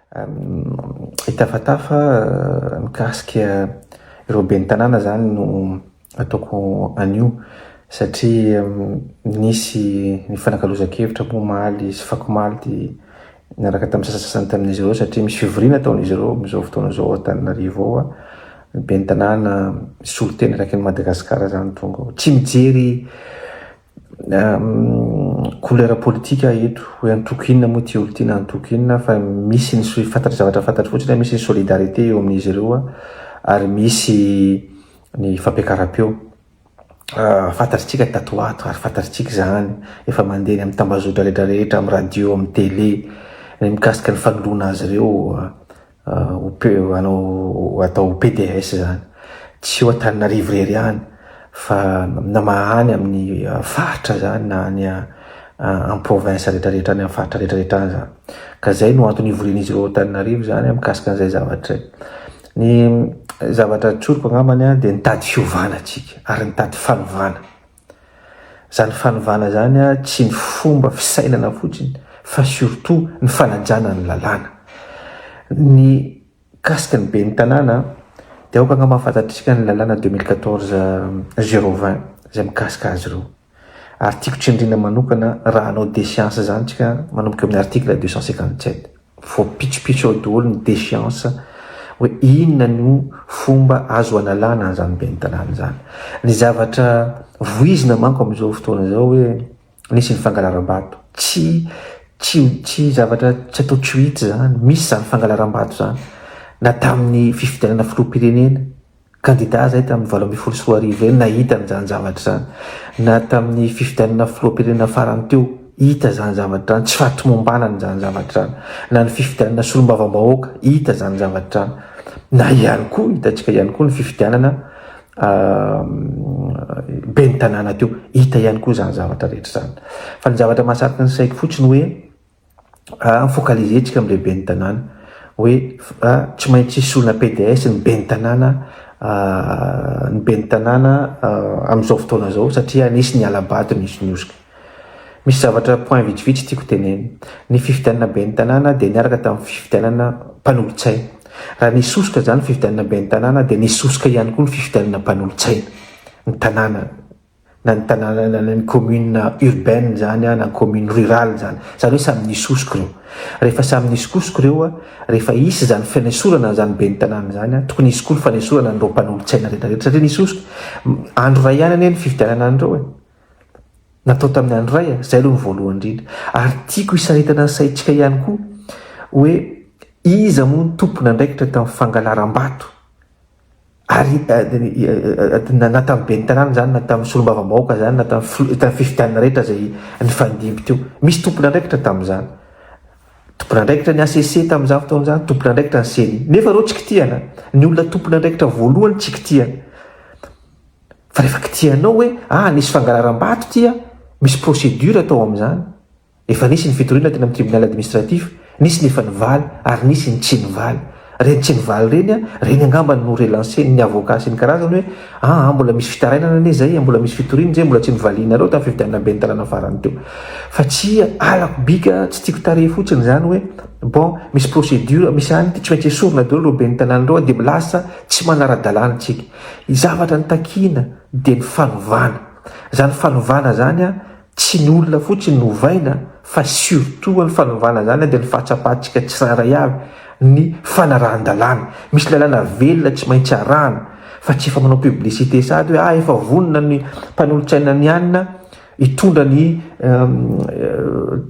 Hitafatafa mikasika ireo ben'ny tanàna zany no ataoko anio satria nisy ny fanakalozan-kevitra moa omaly sy fakomaly dia niaraka tamin'ny sasasasany tamin'izy ireo satria misy fivoriana ataon'izy ireo amin'izao fotoana izao ao Antananarivo ao. Ny ben'ny tanàna misolo tena eraky ny Madagasikara zany tonga ao. Tsy mijery couleur politique aho eto hoe antoko inona moa ity olo ity na antoko inona fa misy ny fantatra zavatra fantatro fotsiny hoe misy ny solidarité eo amin'izy ireo ary misy ny fampiakaram-peo. Fantatritsika tato ho ato ary fantatritsika izany efa mandeha any amin'ny tambazotra rehetra rehetra amin'ny radio, amin'ny télé ny mikasika ny fanoloana azy ireo ho P hanao atao PDS izany. Tsy eo Antananarivo irery ihany fa na maha any amin'ny faritra izany na any amin'ny province rehetra rehetra any amin'ny faritra rehetra rehetra any izany. Ka izay no antony ivorian'izy ireo ao Antananarivo izany mikasika an'izay zavatra izay. Ny zavatra tsoriko angambany dia nitady fiovana tsika ary nitady fanovana. Izany fanovana izany tsy ny fomba fisainana fotsiny fa surtout ny fanajana ny lalàna. Ny mikasika ny ben'ny tanàna dia aoka angamba fantatritsika ny lalàna 2014 020 izay mikasika azy ireo. Ary tiako tsindriana manokana raha hanao déchéance izany tsika manomboka eo amin'ny article 257. Voapitsopitso ao daholo ny déchéance hoe inona no fomba azo analana an'izany ben'ny tanàna izany. Ny zavatra voizina manko amin'izao fotoana izao hoe nisy ny fangalaram-bato. Tsy tsy tsy zavatra tsy atao tsy ho hita izany. Misy izany fangalaram-bato izany. Na tamin'ny fifidianana filoham-pirenena. Kandida izahay tamin'ny 2018 ireny nahita an'izany zavatra izany. Na tamin'ny fifidianana filoham-pirenena farany teo, hita izany zavatra izany, tsy fahatomombanana izany zavatra izany. Na ny fifidianana solombavambahoaka, hita izany zavatra izany. Na ihany koa, hitantsika ihany koa ny fifidianana ben'ny tanàna teo, hita ihany koa izany zavatra rehetra izany. Fa ny zavatra mahasarika ny saiko fotsiny hoe, mi-focaliser-tsika amin'ilay ben'ny tanàna hoe tsy maintsy solona PDS ny ben'ny tanàna ny ben'ny tanàna amin'izao fotoana izao satria nisy ny hala-bato nisy ny hosoka. Misy zavatra point vitsivitsy tiako tenenina. Ny fifidianana ben'ny tanàna dia niaraka tamin'ny fifidianana mpanolotsaina. Raha nisy hosoka izany ny fifidianana ben'ny tanàna dia nisy hosoka ihany koa ny fifidianana mpanolotsaina ny tanàna. na ny tanàna na ny commune urbaine zany na ny commune rurale zany, zany hoe samy nisy hosoka ireo, rehefa samy nisy hosoka ireo rehefa hisy zany fanesorana an'izany ben'ny tanàna zany tokony hisy koa ny fanesorana an'ireo mpanolotsaina rehetra rehetra satria nisy hosoka, andro iray ihany anie ny fifidianana an'ireo e, natao tamin'ny andro iray e, zay aloha ny voalohany indrindra, ary tiako hisaritana ny saintsika ihany koa hoe iza moa no tompon'andraikitra tamin'ny fangalaram-bato Ary na tamin'ny ben'ny tanàna izany, na tamin'ny solombavambahoaka izany, na tamin'ny tamin'ny fifidianana rehetra izay nifandimby teo. Misy tompon'andraikitra tamin'izany. Tompon'andraikitra ny HCC tamin'izany fotoana izany, tompon'andraikitra ny CENI. Nefa ireo tsy kitihana. Ny olona tompon'andraikitra voalohany tsy kitihana. Fa rehefa kitihanao hoe, ah nisy fangalaram-bato ity ah, misy procédure atao amin'izany. Efa nisy ny fitoriana teny amin'ny tribunal administratif, nisy ny efa nivaly ary nisy ny tsy nivaly. Ireny tsy nivaly ireny, ireny angamba no relancer-n'ny avocat sy ny karazany hoe aa mbola misy fitarainana anie izay, mbola misy fitoriana izay, mbola tsy novalianareo tamin'ny fifidianana ben'ny tanàna farany teo. Fa tsy halako bika, tsy tiako tarehy fotsiny izany hoe bon misy procédure, misy any ity tsy maintsy esorina daholo ireo ben'ny tanàna ireo dia lasa tsy manara-dalàna isika. Ny zavatra notakiana dia ny fanovana. Izany fanovana izany Tsy ny olona fotsiny no ovaina fa surtout ny fanovana izany dia ny fahatsapantsika tsirairay avy ny fanarahan-dalàna. Misy lalàna velona tsy maintsy arahana fa tsy efa manao publicité sahady hoe ah efa vonona ny mpanolotsaina ny anona hitondra ny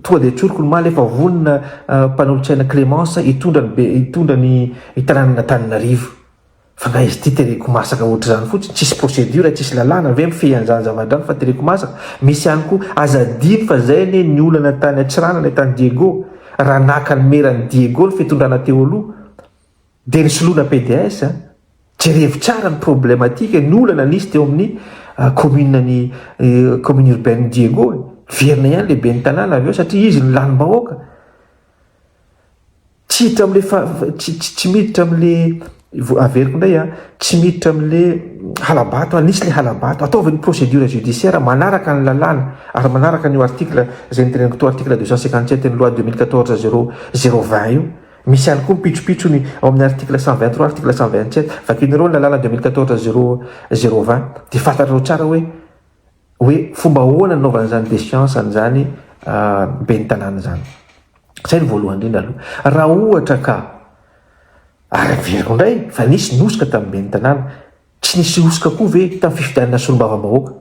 tonga dia tsoriko ny omaly efa vonona mpanolotsaina Clémence hitondra ny hitondra ny tanànan'Antananarivo. Fa nga izy ity tereko masaka ohatr'izany fotsiny, tsisy procédure, tsisy lalàna ve mifehy an'izany zavatra izany fa tereko masaka? Misy ihany koa, aza adino fa zay anie ny olana tany Antsiranana e, tany Diego, raha naka ny meran'i Diego ny fitondrana teo aloha, dia nisoloana PDS a, jerevo tsara ny problématique, ny olana nisy teo amin'ny commune ny commune urbaine Diego e, niverina ihany le ben'ny tanàna avy eo satria izy no lanim-bahoaka. Tsy hiditra amin'le fa tsy tsy miditra amin'le averiko indray a, tsy miditra amin'le hala-bato a, nisy le hala-bato, ataovy ny procédure judiciaire manaraka ny lalàna ary manaraka an'io article izay noteneniko teo article 257 ny loi 2014 0 020 io. Misy ihany koa ny pitsopitsony ao amin'ny article 123, article 127. Vakinareo ny lalàna 2014 zéro zéro vingt dia fantatrareo tsara hoe hoe fomba ahoana ny nanaovana izany déchéance an'izany ben'ny tanàna izany. Izay ny voalohany indrindra aloha. Raha ohatra ka, ary averiko indray fa nisy ny hosoka tamin'ny ben'ny tanàna, tsy nisy hosoka koa ve tamin'ny fifidianana solombavambahoaka?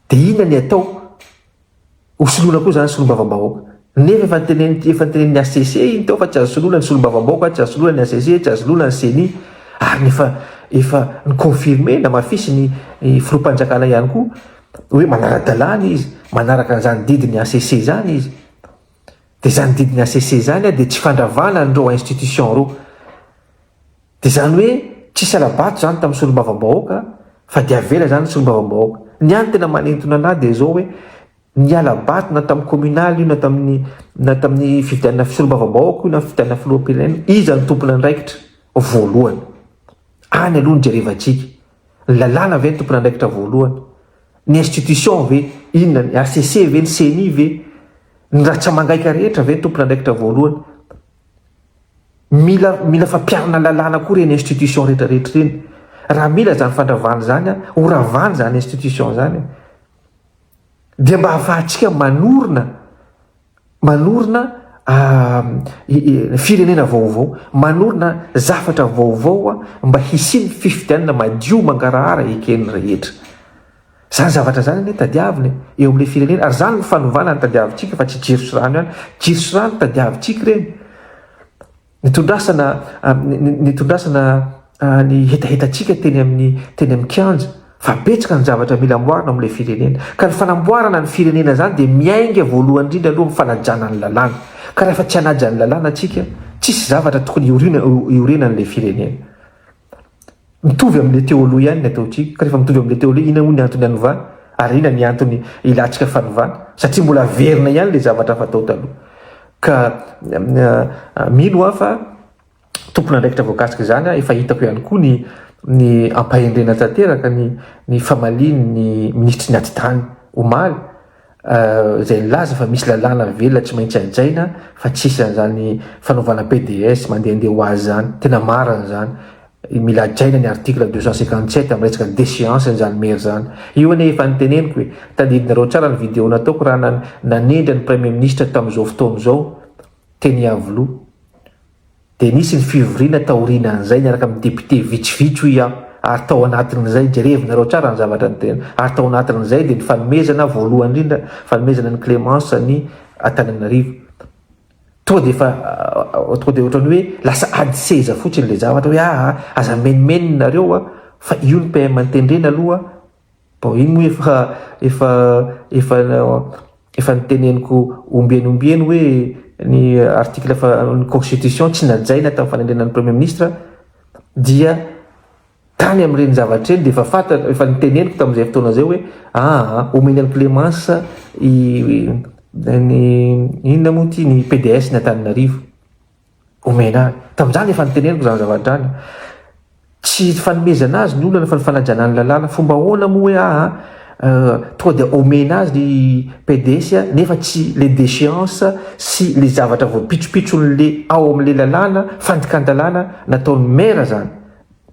Dia inona ny atao? Hosoloina koa izany solombavambahoaka. Nefa efa niteneniny efa nitenenin'ny HCC iny teo fa tsy azo soloina ny solombavambahoaka, tsy azo soloina ny HCC, tsy azo soloina ny ceni. Ary efa efa ni-confirmer, namafisiny ny filoham-panjakana ihany koa hoe manara-dalàna izy, manaraka an'izany didin'ny HCC izany izy. Dia izany didin'ny HCC izany dia tsy fandravana an'ireo institution ireo. Dia izany hoe tsisy hala-bato izany tamin'ny solombavambahoaka fa dia avela izany ny solombavambahoaka. Ny ahy ny tena manintona an'ahy dia izao hoe ny hala-bato na tamin'ny communal io na tamin'ny na tamin'ny fifidianana solombavambahoaka io na fifidianana filoham-pirenena, iza no tompon'andraikitra voalohany? Any aloha no jerevantsika. Ny lalàna ve no tompon'andraikitra voalohany? Ny institution ve? Inona? Ny HCC ve? Ny ceni ve? Ny ratsa-mangaika rehetra ve no tompon'andraikitra voalohany? Mila mila fampiharana lalàna koa ireny institution rehetra rehetra ireny. Raha mila izany fandravana izany an, ho ravana izany institution izany. Dia mba ahafahantsika manorina manorina firenena vaovao, manorina zavatra vaovao mba hisian'ny fifidianana madio mangarahara eken'ny rehetra. Zany zavatra zany anie tadiavina e, eo amin'ilay firenena, ary zany no fanovana no tadiavintsika fa tsy jiro sy rano ihany, jiro sy rano tadiavintsika ireny, nitondrasana nitondrasana ny hetahetantsika teny amin'ny teny amin'ny kianja, fa betsaka ny zavatra mila amboarina ao amin'ilay firenena, ka ny fanamboarana ny firenena zany dia miainga voalohany indrindra aloha amin'ny fanajana ny lalàna, ka rehefa tsy hanaja ny lalàna tsika, tsisy zavatra tokony hiorenan'ilay firenena. Mitovy amin'ilay teo aloha ihany ny ataontsika. Ka rehefa mitovy amin'ilay teo aloha, inona moa ny antony hanovana? Ary inona ny antony ilantsika fanovana? Satria mbola averina ihany ilay zavatra fatao taloha. Ka mino aho fa tompon'andraikitra voakasika izany aho, efa hitako ihany koa ny ny ampahendrena tanteraka ny ny famalian'ny minisitry ny atitany omaly izay nilaza fa misy lalàna velona tsy maintsy hajaina fa tsisy an'izany fanaovana PDS mandehandeha ho azy izany. Tena marina izany. Mila hajaina ny article 257 amin'ny resaka déchéance an'izany maire izany. Io anie efa niteneniko e. Tadidinareo tsara ny vidéo nataoko raha nanendry an'ny premier ministre tamin'izao fotoana izao teny Iavoloha. Dia nisy ny fivoriana taorianan'izay niaraka amin'ny député vitsivitsy hoy aho ary tao anatin'izay, jerevinareo tsara ny zavatra niteneniko, ary tao anatin'izay dia ny fanomezana voalohany indrindra, fanomezana an'i Clémence ny Antananarivo. Tonga dia efa, tonga dia ohatran'ny hoe lasa ady seza fotsiny ilay zavatra hoe aa aza menomenona nareo a, fa io ny PM notendrena aloha, Bon iny moa efa efa efa efa niteneniko ombieny ombieny hoe ny article fa ny constitution tsy najaina tamin'ny fanendrena ny premier ministre dia tany amin'ireny zavatra ireny dia efa fantatra efa niteneniko tamin'izay fotoana izay hoe aa omena an'i Clémence i ny inona moa ity ny PDS ny Antananarivo. Omena ahy. Tamin'izany efa noteneniko izany zavatra izany. Tsy fanomezana azy ny olana fa ny fanajana ny lalàna. Fomba ahoana moa hoe aa tonga dia omena azy ny PDS nefa tsy le déchéance sy le zavatra voapitsopitson'le ao amin'le lalàna, fandikan-dalàna nataon'ny maire zany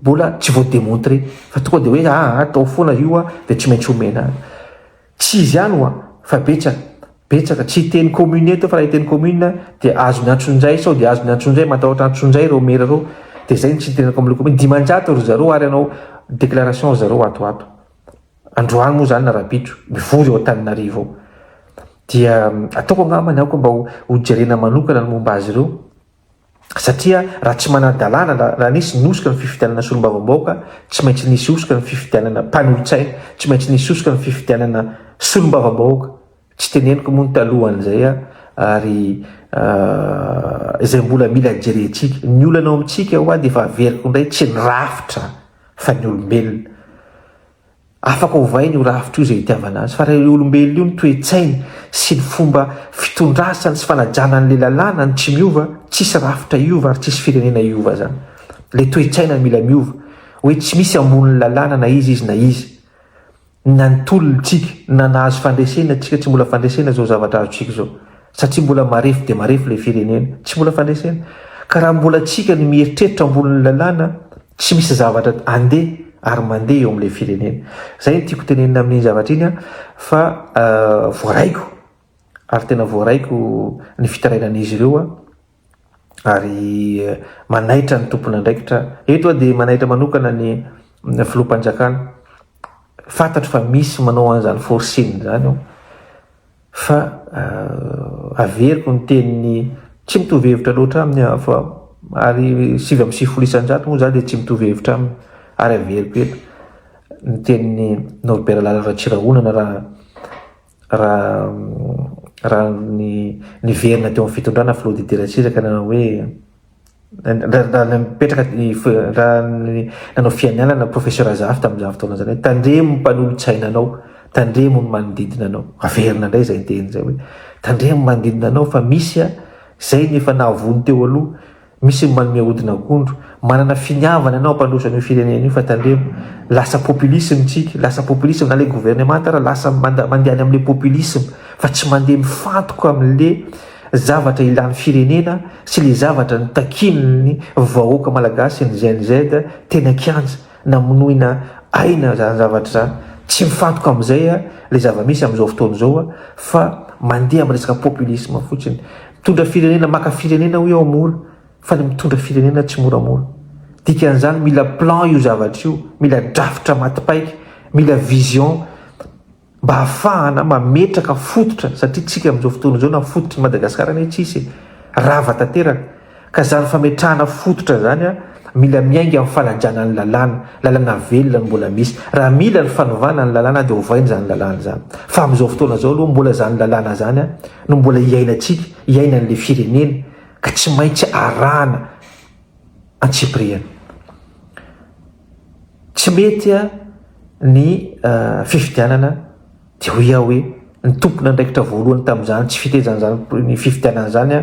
mbola tsy voa-démontrer fa tonga dia hoe aa atao foana io dia tsy maintsy omena azy. Tsy izy ihany hoa fa betsaka, betsaka, tsy hiteny commune eto fa raha hiteny commune dia azony antsonjay sao dia azony antsonjay, matahotra antsonjay ireo maire ireo dia zay no tsy hitenenako amin'ilay commune, 500 ry zareo ary hanao déclaration ry zareo ato ho ato, androany moa zany na rahampitso, mivory ao Antananarivo ao, dia ataoko angambany aoka mba ho jerena manokana ny momba azy ireo. Satria raha tsy manadalàna, raha nisy ny hosoka ny fifidianana solombavambahoaka, tsy maintsy nisy hosoka ny fifidianana mpanolotsaina, tsy maintsy nisy hosoka ny fifidianana solombavambahoaka. Tsy teneniko moa ny talohan'izay ary izay mbola mila jerentsika. Ny olana ao amintsika hoa dia efa averiko indray tsy ny rafitra fa ny olombelona. Afaka ovaina io rafitra io izay itiavana azy, fa raha io olombelona io ny toe-tsainy sy ny fomba fitondrasany sy fanajana an'ilay lalàna no tsy miova, tsisy rafitra hiova ary tsisy firenena hiova zany. Ilay toe-tsaina no mila miova, hoe tsy misy ambonin'ny lalàna na iza izy na iza. Na ny tolona tsika, na nahazo fandresena tsika, tsy mbola fandresena izao zavatra azontsika izao. Satria mbola marefo dia marefo ilay firenena. Tsy mbola fandresena. Ka raha mbola tsika ny mieritreritra ambonin'ny lalàna, tsy misy zavatra andeha ary mandeha eo amin'ilay firenena. Zay no tiako tenenina amin'iny zavatra iny fa voaraiko ary tena voaraiko ny fitarainan'izy ireo ary manaitra ny tompon'andraikitra. Eto aho dia manaitra manokana ny filoham-panjakana. Fantatro fa misy manao an'izany forcing izany ao. Fa averiko ny tenin'ny, tsy mitovy hevitra loatra aminy aho fa ary 99% moa za dia tsy mitovy hevitra aminy ary averiko eto ny tenin'i Norbert Lala Ratsirahonana raha raha raha ny niverina teo amin'ny fitondrana filoha Didier Ratsiraka nanao hoe Raha nipetraka raha nanao fianianana Professeur Zafy tamin'izany fotoana izany hoe tandremo ny mpanolotsaina anao, tandremo ny manodidina anao. Averina indray izay teny izay hoe tandremo ny manodidina anao fa misy izay ny efa nahavono teo aloha, misy ny manome hodin'akondro, manana finiavana ianao hampandroso an'io firenena io fa tandremo. Lasa populisme tsika, lasa populisme na ilay gouvernemanta ary lasa mandeha any amin'ilay populisme fa tsy mandeha mifantoka amin'ilay zavatra ilan'ny firenena sy le zavatra nitakian'ny vahoaka malagasy ny Gen Z teny an-kianja namonoina aina zany zavatra zany. Tsy mifantoka amin'izay le zava-misy amin'izao fotoana izao fa mandeha amin'ny resaka populisme fotsiny. Mitondra firenena, maka firenena hoy aho mora fa ny mitondra firenena tsy moramora. Dikan'izany mila plan io zavatra io, mila drafitra maty paika, mila vision. Mba hahafahana mametraka fototra satria tsika amin'izao fotoana izao na fototry Madagasikara anie tsisy e! Rava tanteraka. Ka zany fametrahana fototra zany a, mila miainga amin'ny fanajana ny lalàna, lalàna velona no mbola misy. Raha mila ny fanovana ny lalàna dia ovaina izany lalàna izany. Fa amin'izao fotoana izao aloha mbola izany lalàna izany a no mbola iainantsika, iainan'ilay firenena ka tsy maintsy arahana antsipiriany. Tsy mety ny fifidianana dia hoy aho hoe ny tompon'andraikitra voalohany tamin'izany tsy fitezan'izany ny fifidianana izany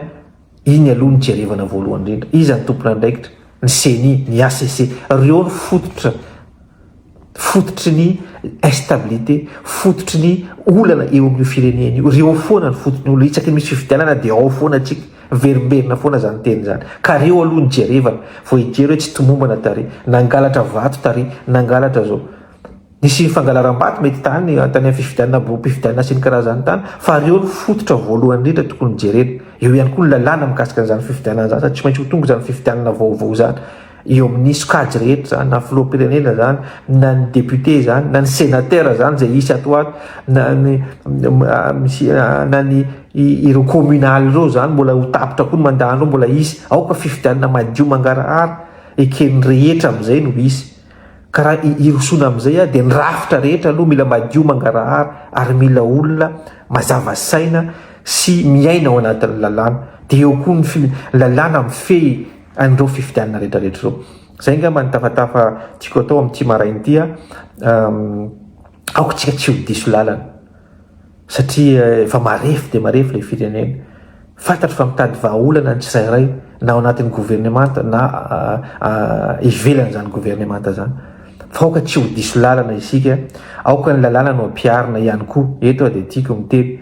iny aloha no jerevana voalohany indrindra. Iza ny tompon'andraikitra? Ny ceni, ny HCC. Ireo no fototra, fototry ny instabilité, fototry ny olana eo amin'io firenena io. Ireo foana no fototry ny olana. Isaky ny misy fifidianana dia ao foana tsika. Miverimberina foana zany teny zany. Ka reo aloha no jerevana vao hijery hoe tsy tomombana tary, nangalatra vato tary, nangalatra zao. Nisy fangalaram-bato mety tany, tany amin'ny fifidianana borom-pifidianana sy ny karazany tany, fa reo no fototra voalohany indrindra tokony jerena. Eo ihany koa ny lalàna mikasika an'izany fifidianana zany, satria tsy maintsy ho tonga izany fifidianana vaovao izany. Eo amin'ny sokajy rehetra izany, na filoham-pirenena izany, na ny député izany, na ny sénateur izany izay hisy ato ho ato, na ny misy na ny ireo communal ireo izany mbola ho tapitra koa ny mandat andreo mbola hisy. Aoka fifidianana madio mangarahara eken'ny rehetra amin'izay no hisy. Ka raha hirosoana amin'izay dia ny rafitra rehetra aloha mila madio mangarahara ary mila olona mazava saina sy miaina ao anatin'ny lalàna. Dia eo koa ny lalàna mifehy an'ireo fifidianana rehetra rehetra ireo. Izay angamba ny tafatafa tiako atao amin'ity maraina ity a. Aoka tsika tsy ho diso lalana satria efa marefo dia marefo ilay firenena. Fantatro fa mitady vahaolana ny tsirairay na ao anatin'ny governemanta na ivelan'izany governemanta izany. Fa aoka tsy ho diso lalana isika, aoka ny lalàna no ampiharina ihany koa. Eto aho dia tiako miteny,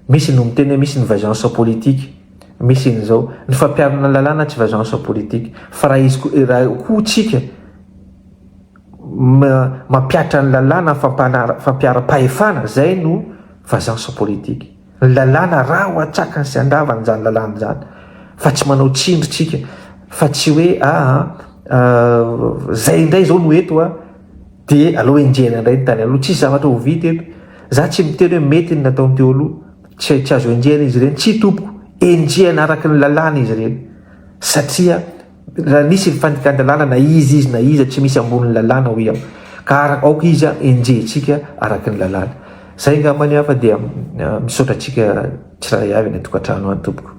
misy no miteny hoe misy ny vengeance politique. Misy an'izao. Ny fampiharana ny lalàna tsy vengeance politique. Fa raha izy koa, raha koa tsika mampihatra ny lalàna fampiharam-pahefana, zay no vengeance politique. Ny lalàna raha ho atsakany sy andavany izany lalàna izany. Fa tsy manao tsindry tsika. Fa tsy hoe aa zay indray zao no eto a, dia aleo enjehina indray ny tany aloha. Tsisy zavatra ho vita eto. Za tsy miteny hoe mety ny nataony teo aloha. Tsy tsy azo enjehina izy ireny, tsia tompoko, enjehina araka ny lalàna izy ireny, satria raha nisy ny fandikan-dalàna na iza izy na iza tsy misy ambonin'ny lalàna hoy aho, ka araka aoka izy enjehintsika araka ny lalàna. Zay angambany aho fa dia misaotra antsika tsirairay avy any an-tokantrano any tompoko.